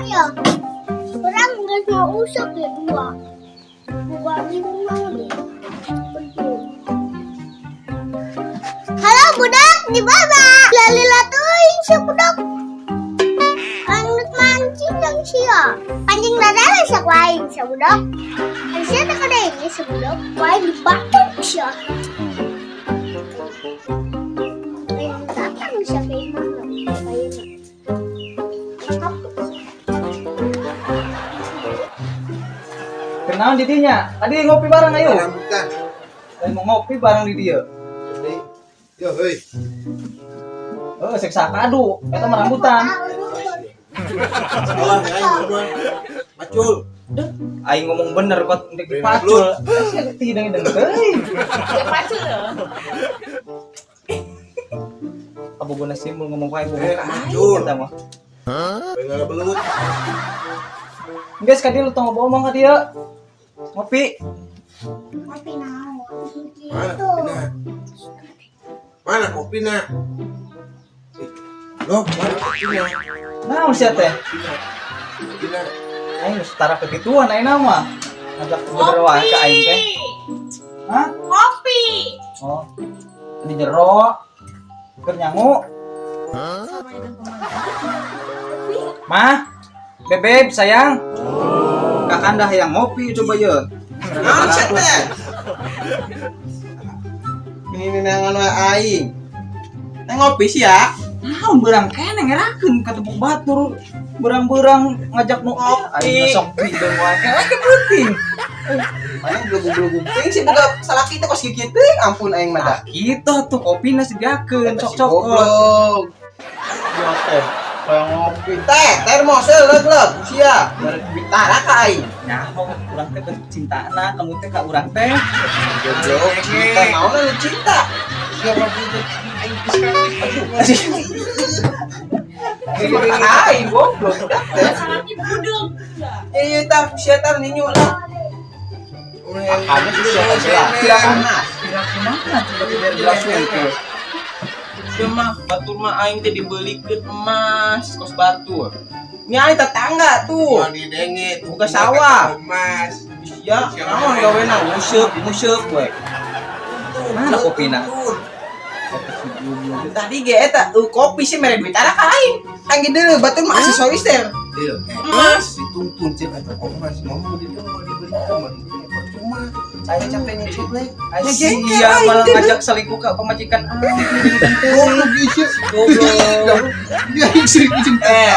Ya? Urang geus mau usap ya dua. Bukan lima deh. Penting. Halo budak, di mana? Lalila teuing si budak. Aing mancing yang sia. Pancing dadara sia ku aing sia budak. Aing sia teh kadenge si budak. Ku aing dibatuk sia. Aing datang sia ke imah ayeuna. Hapus. Kenaon di dinya? Tadi ngopi bareng ayo. Rambutan. Ayo mau ngopi bareng di dia. Jadi, yo heuy. Oh, seksa kadu, eta mah rambutan. Salah aing ngomong. Macul. Aing ngomong bener kok ndek dipacul. Sia teh hidang-hidang teuing. Pacul loh. Kabogona simul ngomong ka aing Eh, bogo ka aing macul. Eta mah. Pengen belut. Geus ka dieu lu tong ngomong ka dieu. Ngopi. Ngopi naon? Mana Gitu. kopina? Mana kopina? Loh, mana kopina? Naon sia teh? Kopina. Aing geus tara kegituan aing mah. Ngajak bener wae ka aing teh. Hah? Kopi. Oh. Di jero. Keur nyangu. Mah, Bebeb sayang. Kakanda hayang ngopi coba ye. Naon sia teh? Ini nenangan wae aing. Teh ngopi sih ya. Naon beurang keneh ngerakeun ka tepuk batur. Beurang-beurang ngajak nu Ngopi. Aing sok hideung wae kayak penting. Mana belum-belum teuing sih boga salaki teh kos kieu teuing, ampun aing mah dah. Kita tuh kopina sediakeun Eta si cok-cok. Goblok. Ya teh, hayang ngopi. Teh, termos leug-leug sia. Tara ka aing. Nyaho urang teh cintana kamu teh ka urang teh. Goblok, cinta naon anu cinta? Siapa punya aing pisan. Aduh. Aing goblok teh. Salaki budeg. Iya tah sia tar ninyu lah. Makanya sih siapa jelas. Panas. Kira kumaha coba biar jelas itu. Ieu mah batur mah aing teh dibelikeun emas kos batur. Ini aing tetangga tuh. Mau didenge tuh. Buka sawah. Emas. Ya, naon gawena nguseup nguseup we. Mana kopina? Tadi ge eta kopi sih mere duit ara ka aing. Aing ge deuleu batur mah aksesoris teh. Iya, Emas. Dituntun cek eta emas. Mau di dia mau dibelikan mau didenge percuma. Saya capek nyicip le. Sia malah ngajak selingkuh ka pamajikan aing. Goblok ieu. Goblok. Dia sering cinta. Eh,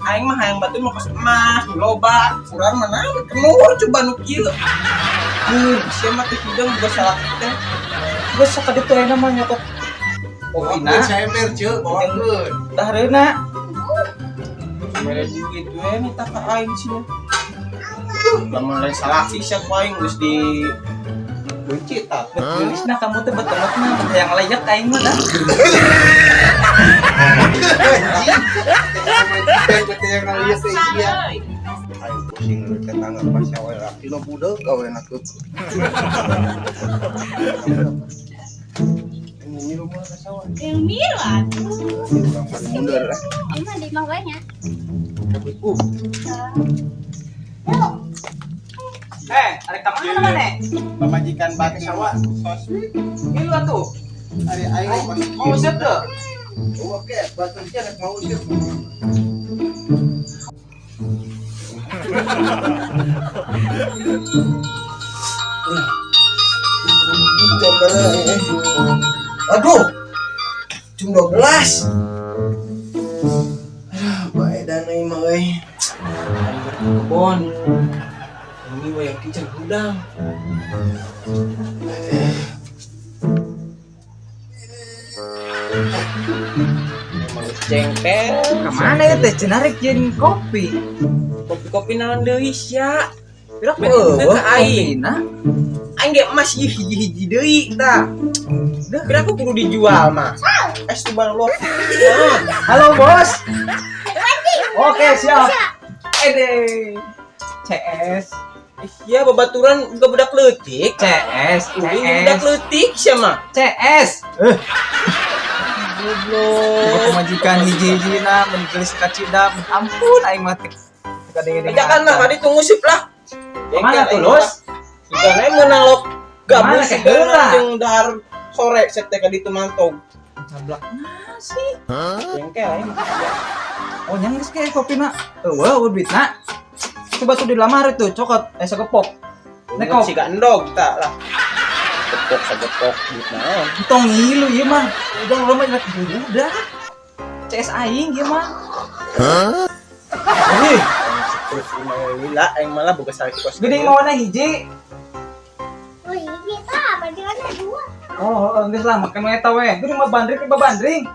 aing mah hayang batur mah kos emas, nu loba. Urang mah naon kenur coba nu kieu. Sia mah teh hidung boga salaki teh. Geus sok ka ditu ayeuna mah nyotot kopina. Bawakeun saember ceu, bawakeun. Dahareuna. Mere duit we minta ka aing sia. Lamun lain salaki sia ku aing geus di benci tah. Geulisna kamu teh betemetna hayang layak aing mah dah. Anjing. Yang ngalieu teh sia. Aing pusing tetangga pas awe laki lo budak gawe keukeuh. Ini ngilu mah ka sawah. Yang milu atuh. Urang mah mundur lah. Emang di imah wae nya. Eh, arek ka mana maneh? Pamajikan batu sawah so sweet. Ngilu atuh. Ari aing Mau usep teu? Oke, batu sia rek mau usir. Jam berapa ini? Aduh. Jam 12. Aduh, bae dan aing mah euy. Aing ke kebon. Ini wayang kincir gudang. Emang jengkel. Kemana ya teh cenah rek jeung kopi? Kopi-kopi naon deui sia? Pira Bete eueuh ka aing. kopina. Aing ge emas ieu hiji-hiji deui tah. Duh, kira aku kudu dijual mah. Es subhanallah. Naon? Halo bos. Oke siap. Ede. CS. Iya, babaturan juga budak leutik. CS. Uing budak CS. leutik sia mah. CS. Goblok. Pemajikan hiji-hijina mun geus kacidam. Ampun aing mah teh. Kadenge-denge. Ajakan lah kadi tunggu sip lah. Mana tulus? Sigana meunang lok Mana gabus ke heula? jeung dahar sore set teh kaditu mantog. Sablak nasi. Jengkel aing. Oh, nyang geus ke kopina. Eueuh, eueuh duitna. Coba tuh di lamari tuh, cokot segepok. Nek Nek siga endog tak lah. Gepok sagepok duit naon. Tong ngilu ieu mah. Udah lo mah enak udah. CS aing ieu mah. Hah? Ih, Terus lila aing malah boga salaki kos. gede mawana hiji. Oh iya tah, pancingannya dua. Oh, geus lah makan eta we. Gede mah bandring ke babandring.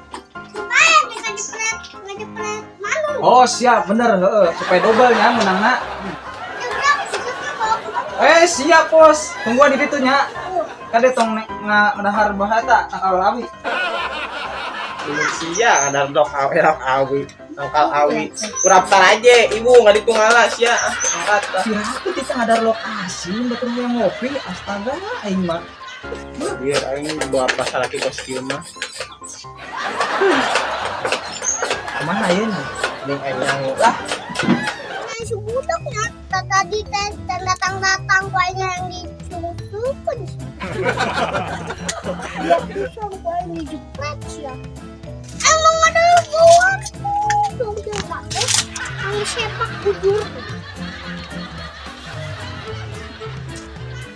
Supaya bisa jepret, ngejepret malu. Oh, siap bener heeh, supaya dobel nya menangna. Ya udah, susuknya bawa ke mana? Siap, Bos. Tungguan di ditu nya. Kade tong ngedahar bahata tangkal awi. Sia ada dok awi lok awi. Tangkal awi. Kurap aja ibu nggak ditungala sia. Ah, angkat lah. Siapa kita ngadar lokasi batur yang ngopi, astaga aing mah. Biar aing bawa pas salaki kos kieu mah. Kumaha ayeuna? Ning aing nyangu lah. Nah, si budaknya tadi datang-datang kuahnya yang disusukan. Ya, bisa kuahnya dijepret ya. Emang ada buat dong coba deh. Yang sepak bujur.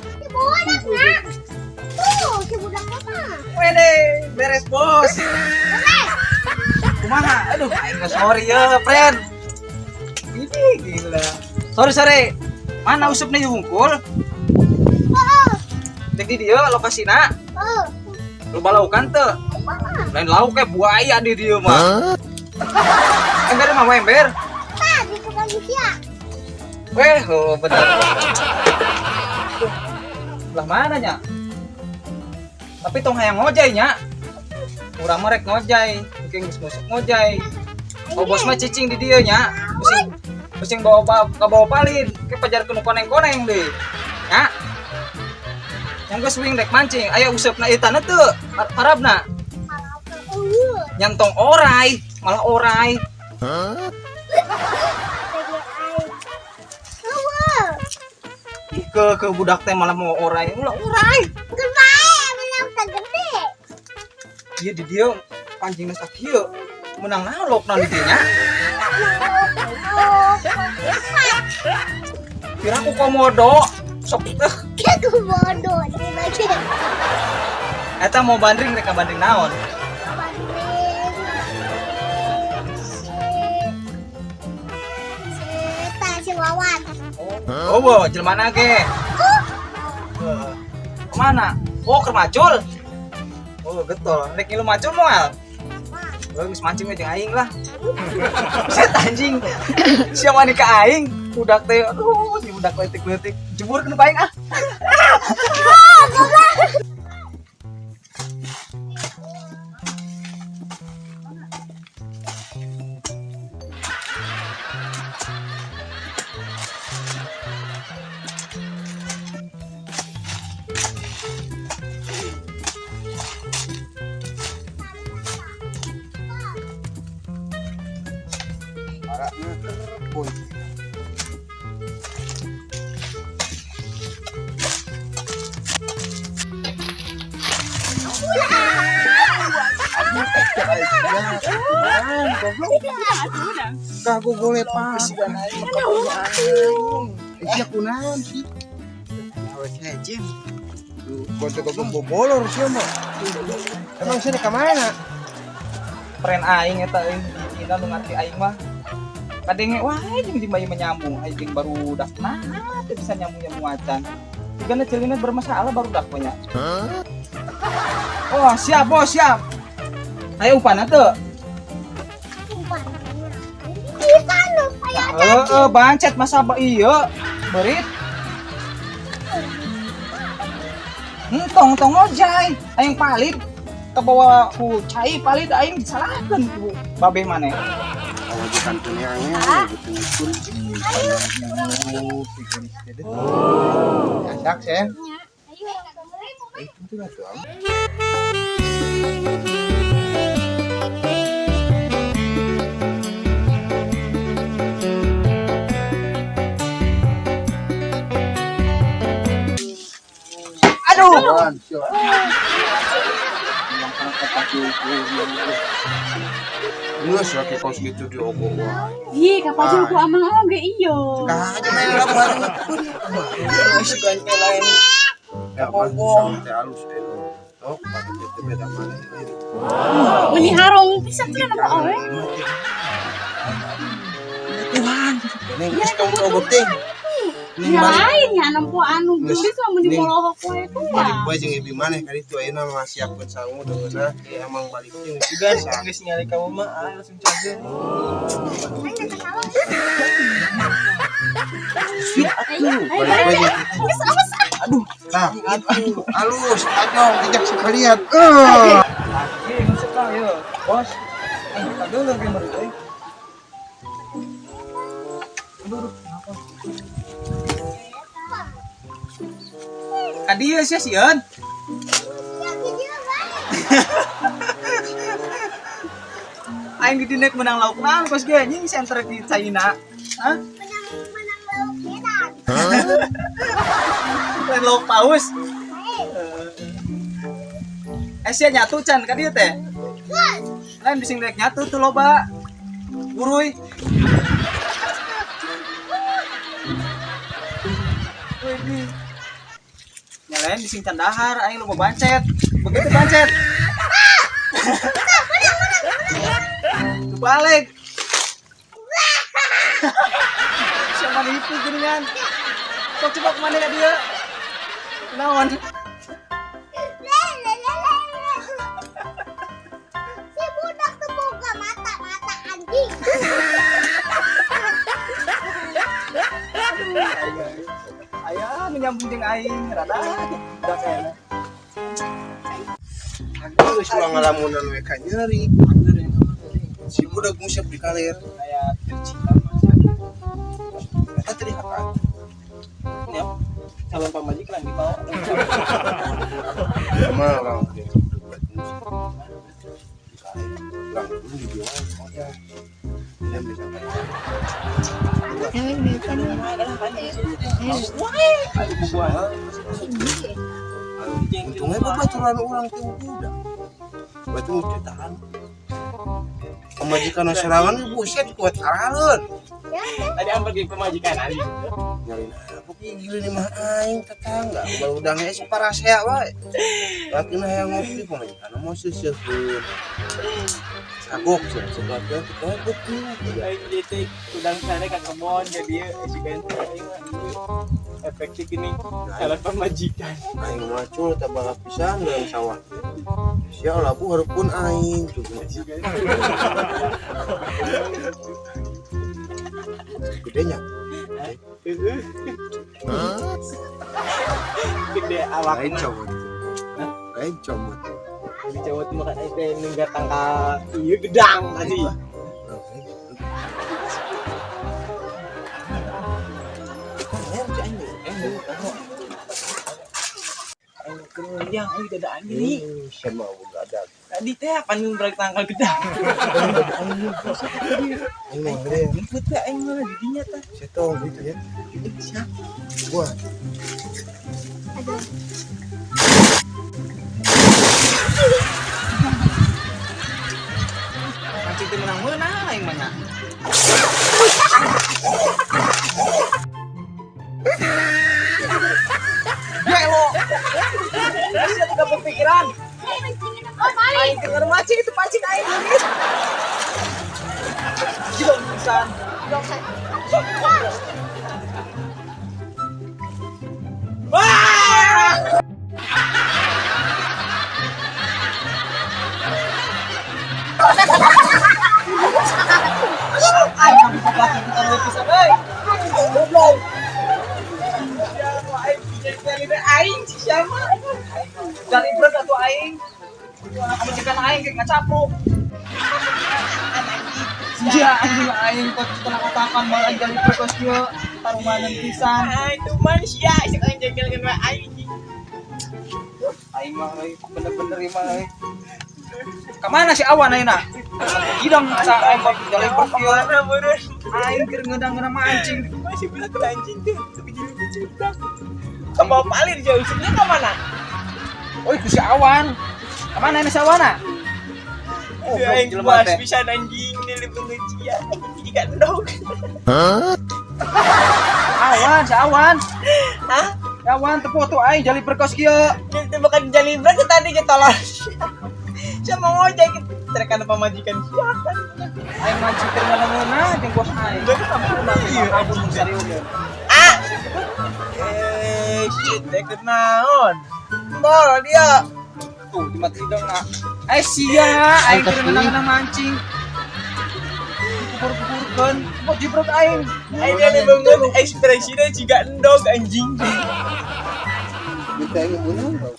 Si budak nak. Tuh, si budak apa? Wede, beres bos. Kumaha? Aduh, aing mah sorry ya, friend. Ini gila. Sorry, sorry. Mana usupna ieu hungkul? Oh, Dek di dieu lokasina. oh, Lu balaukan teu? mana? Lain lauk kayak buaya di dieu mah. Ember mah ember. Tadi ke manusia. Weh, oh bener. Belah mana nya? Tapi tong hayang ngojay nya. Urang mah rek ngojay, mungkin geus musuk ngojay. Oh bos mah cicing di dieu nya. Pusing pusing bawa ka bawa palin, ke pajarkeun nu koneng-koneng deui. Nya. Yang geus wing rek mancing, aya useupna ieu taneuh teu? Parabna. Nyantong orai, malah orai. Ih, ke budak teh malah mau orai, ulah orai. Ieu di dieu pancingna sakieu. Menang nalok na di dieu nya. Kira aku komodo. Sok eh eta mau bandring rek bandring naon? Oh, bo, jelema na ge. Kemana? Oh, ke macul. Oh, getol. Rek ngilu macul moal. Oh, geus mancing we jeung aing lah. Set anjing. Sia wani ka aing, budak teh aduh, si budak leutik-leutik. Jebur ka aing ah. Araknya kerpun. Kagak boleh pas. Iya kunaon sih. Konco goblok bobolor sih mah. Emang sini ke mana? Pren aing eta euy, dina nu ngarti aing mah. Kadenge wah jeung jeung bayi menyambung, aing jeung barudak. Nah, teu bisa nyambung-nyambung acan. Jigana ceulina bermasalah barudak mah nya. Oh, siap bos, siap. Ayo upana teu? Heeh, bancet masa ba ieu beurit. Entong tong ngojay, aing palid kebawa ku cai palid aing disalahkeun ku babeh maneh. Awajikan tunangnya gitu pun. Asak sen. Itu lah tuh. Buan, sia. Geus laki kos gitu diogo wae. Ih, kapajul ku amang oge iyo. Nah, aja main lah bareng. Sugan ke lain. Ya, mah teh halus deh. Tok, pakai teh beda mana ini. Meni harong pisan cenah nampak awe. Tuhan. Neng geus tong ogo teh. Ning Ya balik. lain ya nempo anu gelis mah meni Ning. molohok we tuh. Balik bae jeung ibi maneh ka ditu ayeuna mah siapkeun sangu deungeunna ke amang balik jeung Sugan geus nyari kamu mah ah, langsung cager. Balik bae jeung Geus awas ah. Aduh, nah, aduh, halus, tajong, jejak sekalian. Eh. Iya, masuk lah, yo. Bos. Eh, tak dulu gambar itu, eh. Aduh, aduh, kenapa? Ka dieu sia sieun. Ya video bae. Aing di dinek menang lauk naon kos ge anjing center di China. Hah? Menang menang lauk medan. Lain lauk paus. Eh sia nyatu can ka dieu teh. Lain bising rek nyatu tuh loba. Uruy. Wih, Nyalain bising can dahar aing loba bancet. Begitu bancet. Tuh balik. Siapa nipu geuningan? Sok coba kemana ka dia? Naon? Le le le le. Si budak tuh boga mata-mata anjing. Aya nu nyambung jeung aing rada udah kayaknya. Geus ulah ngalamunan we ka nyeri. Si budak ngusep di kaler. Kayak tercinta masa. Eta teh dihakan. Ya, calon pamajikan dibawa. Sama orang teh budak ngusep. Di kaler. Urang dulu di dieu wae pokoknya. Ya bisa. Untungnya babaturan urang teh budak. Batu mau ceritaan. Pamajikan serangan buset kuat araleun. Tadi am pergi pemajikan Ali. Nyalin apa gila nih mah aing tetangga baru udah nges parasea wae. Laki nah yang ngopi pamajikan mau seuseuheun. Kagok sih sekeluarga kita beuteung. Aing jadi udang sare ka kebon jadi sugan aing mah efeknya gini calon pemajikan. Aing macul teh balap pisan dalam sawah. Sia labu hareupeun aing juga. Gedenya. Gede awak Lain cowok. Lain cowok. Jadi cowok tuh makan aing teh nunggu tangkal ieu gedang tadi. Aing keruyang euy dadaan ini. Sama boga. Tadi teh apa nunggu tangkal gedang. Aing mah gede. Jemput teh aing mah di dinya tah. Setong gitu ya. Gua Mancing teh menang meunang aing mah nya. Gelo. Sia tidak berpikiran. Oh, paling. Aing keur mancing itu pancing aing leungit. Gila pisan. Wah! Aing bisa laki kita lu pisan euy. Goblok. Aing si siapa? Dari berat atuh aing. Pamajikan aing kayak ngacapruk. Ya anjing aing kok tenang otakan malah aing dari kos kieu tarumanan pisan. Aing tuh manusia, sekarang jengkel kan aing. Aing mah euy bener-bener ieu mah euy. Kamana si awan ayeuna? Hidang asa aing kok jalin kieu. Mana bener? Aing keur ngeunang-ngeunang mancing. Masih bilang ke anjing tuh, tapi jadi budak. Kebawa palir jauh, sebenarnya ke mana? Oi, ku si Awan. Kemana ini si Awana? Oh, Aing jelema puas teh. pisan anjing ini beungeut sia. Jika endog. Awan, si Awan. Hah? Si Awan teu foto aing jali perkos kieu. Itu bukan jalibra ke tadi ke tolong. Siapa mau ngojek terkena pamajikan siapa? Aing mancing keur ngaleungeunah jeung bos aing. Iya, Ampun serius. Ah. Eh, shit, teh kenaon. Bol dia. Tuh, di mati dong nah. Eh sia, aing keur ngeunah mancing. Kubur-kuburkeun, kok jibrot aing. Aing dia beungeut ekspresinya jiga endog anjing. Minta yang meunang.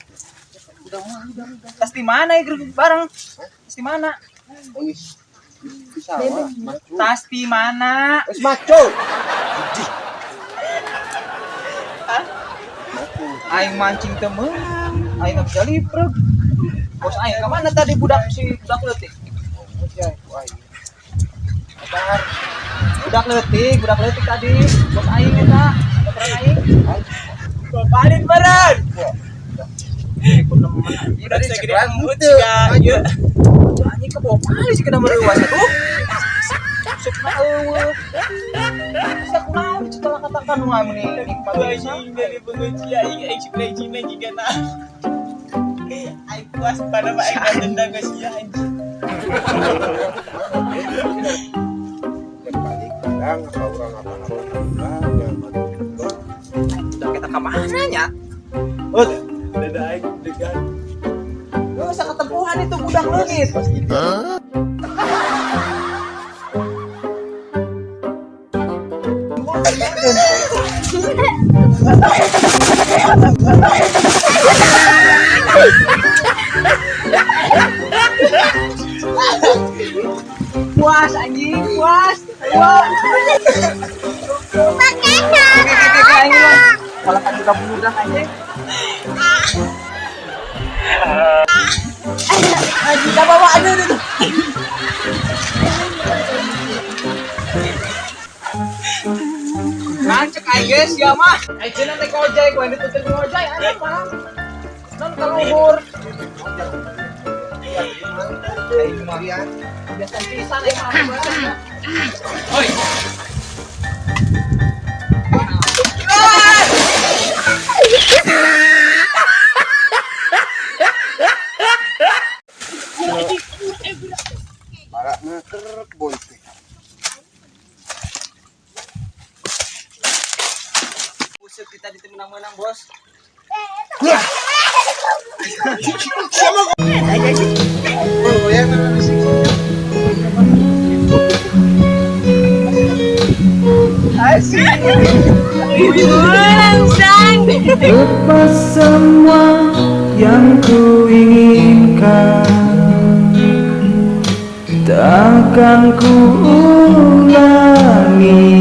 Tas di mana ieu bareng? Tas di mana? Oh, geus. Di sawah, macu. Tas di mana? Geus macu. Macu. Aing mancing teu meunang, aing teu jalipreg. Bos aing ka mana tadi budak si budak leutik? Ngojay ku aing. Kabar. Budak leutik tadi. Bos aing eta, baturan aing. Baparin baran. Anjing Udah tadi segede cek rambut teu. jiga ieu. Anjing ke bawah pali sih kena mereuwas atuh. Sukna eueuh. Sia kunaon dicetelak katakan nu meni nikmat pisan. Anjing dari beungeut sia aing ekspresinya jiga na. Aing puas pada pak aing dendam ke sia anjing. Rek balik kadang ka urang apa-apa ya mati. Udah kita ka mana nya? Dada aing degan. Lu usah ketempuhan itu budak leungit. Puas anjing, puas. Puas. Oke, aing mah. Malah kan juga budak anjing. Anjing apa bawa aduh aduh. Ngancek aing guys, ya mah. Aing cenah teh ngojek, ku aing dituntut ngojek anjing mah. Non kaluhur. Aing mah biasa pisan aing mah. Oi. Barak mah keur kebon teh. Buset kita ditemenang-menang, Bos. Oh, ya mana sih? Lepas semua yang ku inginkan, takkan ku ulangi.